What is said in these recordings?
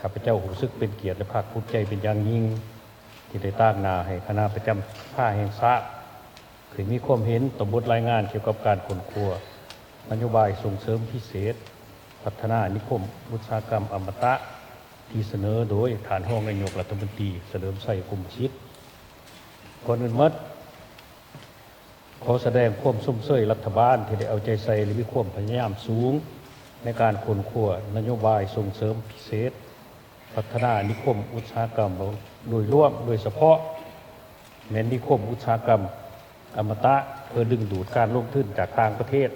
ຂ້າພະເຈົ້າຮູ້ສຶກເປັນກຽດ ແລະ ພາກພູມໃຈເປັນຢ່າງຍິ່ງ ທີ່ໄດ້ຕາງໜ້າໃຫ້ຄະນະປະຈຳສະພາແຫ່ງຊາດ ເຄີຍມີຄວາມເຫັນຕໍ່ບົດລາຍງານກ່ຽວກັບການຄົ້ນຄວ້ານະໂຍບາຍສົ່ງເສີມພິເສດ ພັດທະນານິຄົມອຸດສາຫະກຳອະມະຕະ ທີ່ສະເໜີໂດຍທ່ານຮອງນາຍົກລັດຖະມົນຕີ ສະເຫຼີມໄຊ ພົມມະຈິດ. ກ່ອນອື່ນໝົດ, ຂໍສະແດງຄວາມຊົມເຊີຍລັດຖະບານທີ່ໄດ້ເອົາໃຈໃສ່ ແລະ ມີຄວາມພະຍາຍາມສູງໃນການຄົ້ນຄວ້ານະໂຍບາຍສົ່ງເສີມພິເສດ ພັດທະນານິຄົມອຸດສາຫະກຳໂດຍລວມ, ໂດຍສະເພາະແມ່ນນິຄົມອຸດສາຫະກຳອະມະຕະ ເພື່ອດຶງດູດການລົງທຶນຈາກຕ່າງປະເທດ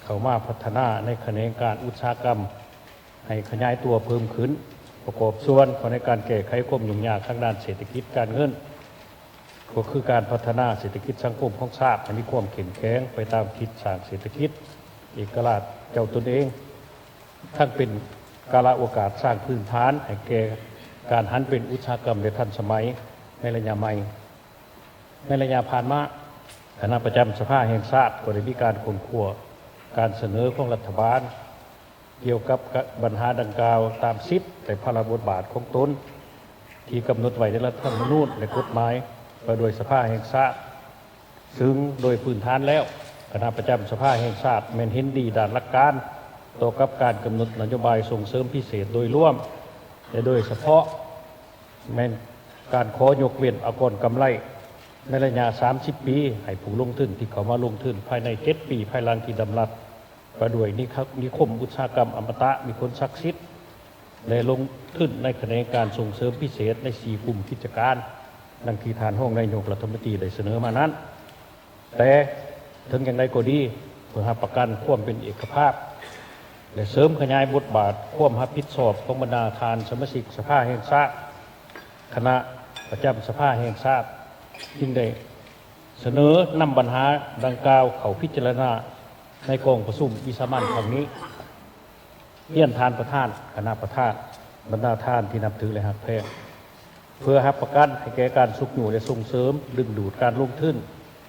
ເຂົ້າມາພັດທະນາໃນຂະແໜງການອຸດສາຫະກຳໃຫ້ຂະຫຍາຍຕົວເພີ່ມຂຶ້ນ, ປະກອບສ່ວນເຂົ້າໃນການແກ້ໄຂຄວາມຫຍຸ້ງຍາກທາງດ້ານເສດຖະກິດການເງິນ, ກໍຄືການພັດທະນາເສດຖະກິດສັງຄົມຂອງຊາດໃຫ້ມີຄວາມເຂັ້ມແຂງໄປຕາມທິດສ້າງເສດຖະກິດເອກະລາດເຈົ້າຕົນເອງ, ທັງເປັນກາລະໂອກາດສ້າງພື້ນຖານໃຫ້ແກ່ການຫັນເປັນອຸດສາຫະກຳ ແລະ ທັນສະໄໝໃນໄລຍະໃໝ່. ໃນໄລຍະຜ່ານມາ, ຄະນະປະຈຳສະພາແຫ່ງຊາດກໍໄດ້ມີການຄົ້ນຄວ້າການສະເໜີຂອງລັດຖະບານ ກ່ຽວກັບບັນຫາດັ່ງກ່າວຕາມສິດ ແລະ ພາລະບົດບາດຂອງຕົນ ທີ່ກຳນົດໄວ້ໃນລັດຖະທຳມະນູນ ແລະ ກົດໝາຍວ່າດ້ວຍສະພາແຫ່ງຊາດ, ຊຶ່ງໂດຍພື້ນຖານແລ້ວ ຄະນະປະຈຳສະພາແຫ່ງຊາດແມ່ນເຫັນດີດ້ານຫຼັກການຕໍ່ກັບການກຳນົດນະໂຍບາຍສົ່ງເສີມພິເສດໂດຍລວມ ແລະ ໂດຍສະເພາະ ແມ່ນການຂໍຍົກເວັ້ນອາກອນກຳໄລໃນໄລຍະສາມສິບປີ ໃຫ້ຜູ້ລົງທຶນທີ່ເຂົ້າມາລົງທຶນພາຍໃນເຈັດປີພາຍຫຼັງທີ່ດຳລັດວ່າດ້ວຍນິຄົມອຸດສາຫະກຳອະມະຕະມີຜົນສັກສິດ ແລະ ລົງທຶນໃນຂະແໜງການສົ່ງເສີມພິເສດໃນສີ່ກຸ່ມກິດຈະການ ດັ່ງທີ່ທ່ານຮອງນາຍົກລັດຖະມົນຕີໄດ້ສະເໜີມານັ້ນ. ແຕ່ເຖິງຢ່າງໃດກໍດີ, ເພື່ອຮັບປະກັນຄວາມເປັນເອກະພາບ ແລະ ເສີມຂະຫຍາຍບົດບາດຄວາມຮັບຜິດຊອບຂອງບັນດາທ່ານສະມາຊິກສະພາແຫ່ງຊາດ, ຄະນະປະຈຳສະພາແຫ່ງຊາດຈຶ່ງໄດ້ສະເໜີນຳບັນຫາດັ່ງກ່າວເຂົ້າພິຈາລະນາໃນກອງປະຊຸມວິສາມັນຄັ້ງນີ້. ຮຽນທ່ານປະທານ, ຄະນະປະທານ, ບັນດາທ່ານທີ່ນັບຖື ແລະ ຮັກແພງ, ເພື່ອຮັບປະກັນໃຫ້ແກ່ການຊຸກຍູ້ ແລະ ສົ່ງເສີມດຶງດູດການລົງທຶນ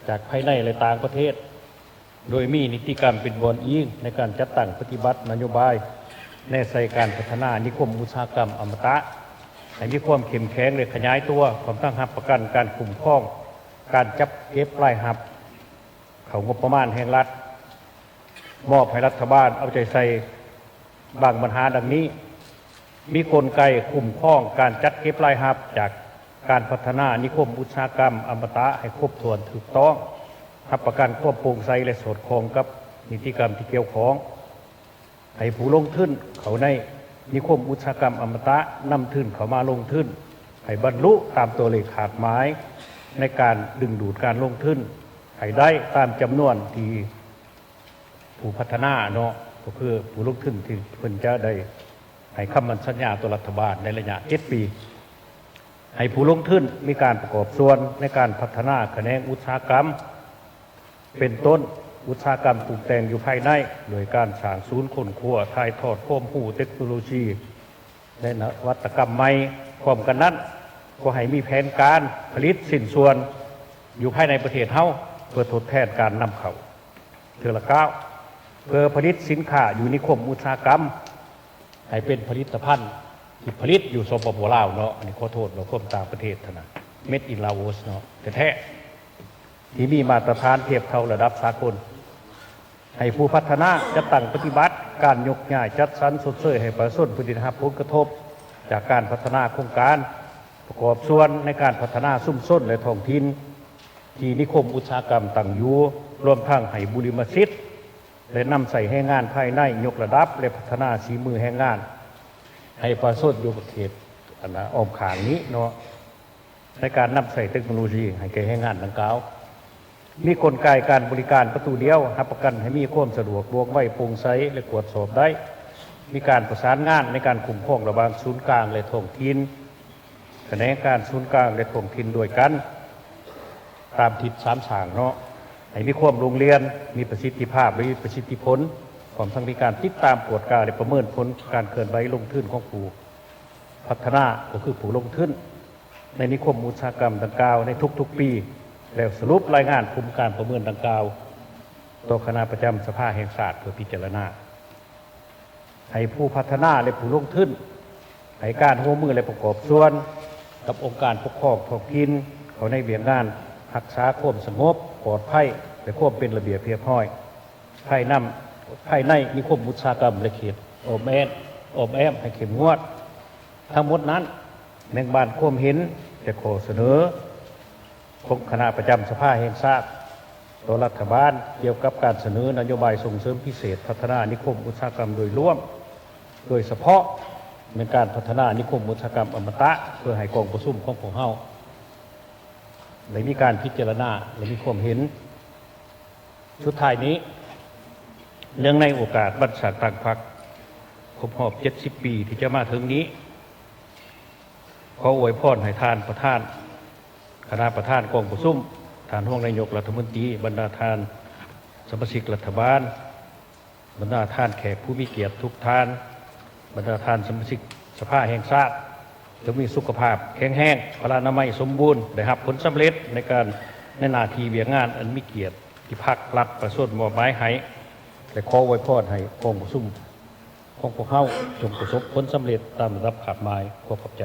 ຈາກພາຍໃນ ແລະ ຕ່າງປະເທດ, ໂດຍມີນິຕິກຳເປັນບ່ອນອີງໃນການຈັດຕັ້ງປະຕິບັດນະໂຍບາຍ ແນໃສ່ການພັດທະນານິຄົມອຸດສາຫະກຳອະມະຕະ ໃຫ້ມີຄວາມເຂັ້ມແຂງ ແລະ ຂະຫຍາຍຕົວ, ພ້ອມທັງຮັບປະກັນການຄຸ້ມຄອງການຈັດເກັບລາຍຮັບເຂົ້າງົບປະມານແຫ່ງລັດ. ມອບໃຫ້ລັດຖະບານເອົາໃຈໃສ່ບາງບັນຫາດັ່ງນີ້, ມີກົນໄກຄຸ້ມຄອງການຈັດເກັບລາຍຮັບຈາກການພັດທະນານິຄົມອຸດສາຫະກຳອະມະຕະໃຫ້ຄົບຖ້ວນຖືກຕ້ອງ, ຮັບປະກັນຄວາມໂປ່ງໃສ ແລະ ສອດຄ່ອງກັບນິຕິກຳທີ່ກ່ຽວຂ້ອງ, ໃຫ້ຜູ້ລົງທຶນເຂົ້າໃນນິຄົມອຸດສາຫະກຳອະມະຕະນຳທຶນເຂົ້າມາລົງທຶນ ໃຫ້ບັນລຸຕາມຕົວເລກຄາດໝາຍໃນການດຶງດູດການລົງທຶນໃຫ້ໄດ້ຕາມຈຳນວນທີ່ ຜູ້ພັດທະນາເນາະ ກໍຄືຜູ້ລົງທຶນທີ່ເພິ່ນຈະໄດ້ໃຫ້ຄຳໝັ້ນສັນຍາຕໍ່ລັດຖະບານໃນໄລຍະເຈັດປີ, ໃຫ້ຜູ້ລົງທຶນມີການປະກອບສ່ວນໃນການພັດທະນາຂະແໜງອຸດສາຫະກຳ ເປັນຕົ້ນ ອຸດສາຫະກຳປຸງແຕ່ງຢູ່ພາຍໃນ ໂດຍການສ້າງສູນຄົ້ນຄວ້າ, ຖ່າຍທອດຄວາມຮູ້, ເຕັກໂນໂລຊີ ແລະ ນະວັດຕະກຳໃໝ່. ພ້ອມກັນນັ້ນ ກໍໃຫ້ມີແຜນການຜະລິດຊິ້ນສ່ວນຢູ່ພາຍໃນປະເທດເຮົາ ເພື່ອທົດແທນການນຳເຂົ້າ. ເທື່ອລະກ້າວ, ເພື່ອຜະລິດສິນຄ້າຢູ່ນິຄົມອຸດສາຫະກຳ ໃຫ້ເປັນຜະລິດຕະພັນທີ່ຜະລິດຢູ່ ສປປ ລາວ ເນາະ, ອັນນີ້ຂໍໂທດວ່າຄວາມຕ່າງປະເທດຫັ້ນນະ, Made in Laos ເນາະ ແທ້ໆ ທີ່ມີມາດຕະຖານທຽບເທົ່າລະດັບສາກົນ. ໃຫ້ຜູ້ພັດທະນາຈັດຕັ້ງປະຕິບັດການຍົກຍ້າຍ, ຈັດສັນຊົດເຊີຍໃຫ້ປະຊາຊົນຜູ້ທີ່ໄດ້ຮັບຜົນກະທົບຈາກການພັດທະນາໂຄງການ, ປະກອບສ່ວນໃນການພັດທະນາຊຸມຊົນ ແລະ ທ້ອງຖິ່ນທີ່ນິຄົມອຸດສາຫະກຳຕັ້ງຢູ່, ລວມທັງໃຫ້ບຸລິມະສິດ ແລະ ນຳໃຊ້ແຮງງານພາຍໃນ, ຍົກລະດັບ ແລະ ພັດທະນາສີມືແຮງງານໃຫ້ປະຊາຊົນຢູ່ເຂດ ອັນນ່າ ອ້ອມຂ້າງນີ້ເນາະ. ໃນການນຳໃຊ້ເຕັກໂນໂລຊີໃຫ້ແກ່ແຮງງານດັ່ງກ່າວ, ມີກົນໄກການບໍລິການປະຕູດຽວ, ຮັບປະກັນໃຫ້ມີຄວາມສະດວກ, ວ່ອງໄວ, ໂປ່ງໃສ ແລະ ກວດສອບໄດ້, ມີການປະສານງານໃນການຄຸ້ມຄອງລະຫວ່າງສູນກາງ ແລະ ທ້ອງຖິ່ນ, ຂະແໜງການສູນກາງ ແລະ ທ້ອງຖິ່ນດ້ວຍກັນ ຕາມທິດສາມສ້າງເນາະ, ໃຫ້ມີຄວາມລົງລຽນ, ມີປະສິດທິພາບ ແລະ ມີປະສິດທິຜົນ, ພ້ອມທັງມີການຕິດຕາມ, ກວດກາ ແລະ ປະເມີນຜົນການເຄື່ອນໄຫວລົງທຶນຂອງຜູ້ພັດທະນາ ກໍຄືຜູ້ລົງທຶນ ໃນນິຄົມອຸດສາຫະກຳດັ່ງກ່າວໃນທຸກໆປີ ແລ້ວສະຫຼຸບລາຍງານຜົນການປະເມີນດັ່ງກ່າວຕໍ່ຄະນະປະຈຳສະພາແຫ່ງຊາດເພື່ອພິຈາລະນາ. ໃຫ້ຜູ້ພັດທະນາ ແລະ ຜູ້ລົງທຶນ ໃຫ້ການຮ່ວມມື ແລະ ປະກອບສ່ວນກັບອົງການປົກຄອງທ້ອງຖິ່ນ ເຂົ້າໃນວຽກງານຮັກສາຄວາມສະຫງົບ, ປອດໄພ ແລະ ຄວາມເປັນລະບຽບຮຽບຮ້ອຍ ພາຍນຳ, ພາຍໃນນິຄົມອຸດສາຫະກຳ ແລະ ເຂດອ້ອມແອມ, ອ້ອມແອມໃຫ້ເຂັ້ມງວດ. ທັງໝົດນັ້ນແມ່ນບາງຄວາມເຫັນ ແລະ ຂໍ້ສະເໜີ ຂອງຄະນະປະຈຳສະພາແຫ່ງຊາດຕໍ່ລັດຖະບານ ກ່ຽວກັບການສະເໜີນະໂຍບາຍສົ່ງເສີມພິເສດ ພັດທະນານິຄົມອຸດສາຫະກຳໂດຍລວມ, ໂດຍສະເພາະແມ່ນການພັດທະນານິຄົມອຸດສາຫະກຳອະມະຕະ ເພື່ອໃຫ້ກອງປະຊຸມຂອງພວກເຮົາໄດ້ມີການພິຈາລະນາ ແລະ ມີຄວາມເຫັນ. ສຸດທ້າຍນີ້, ເນື່ອງໃນໂອກາດວັນສ້າງຕັ້ງພັກຄົບຮອບເຈັດສິບປີທີ່ຈະມາເຖິງນີ້, ຂໍອວຍພອນໃຫ້ທ່ານປະທານ, ຄະນະປະທານກອງປະຊຸມ, ທ່ານຮອງນາຍົກລັດຖະມົນຕີ, ບັນດາທ່ານສະມາຊິກລັດຖະບານ, ບັນດາທ່ານແຂກຜູ້ມີກຽດທຸກທ່ານ, ບັນດາທ່ານສະມາຊິກສະພາແຫ່ງຊາດ, ຈົ່ງມີສຸຂະພາບແຂງແຮງ, ພະລານາໄມສົມບູນ, ໄດ້ຮັບຜົນສຳເລັດໃນການ, ໃນໜ້າທີ່ວຽກງານອັນມີກຽດທີ່ພັກລັດປະຊາຊົນມອບໝາຍໃຫ້ ແລະ ຂໍອວຍພອນໃຫ້ກອງປະຊຸມຂອງພວກເຮົາຈົ່ງປະສົບຜົນສຳເລັດຕາມລະດັບຄາດໝາຍ. ຂໍຂອບໃຈ.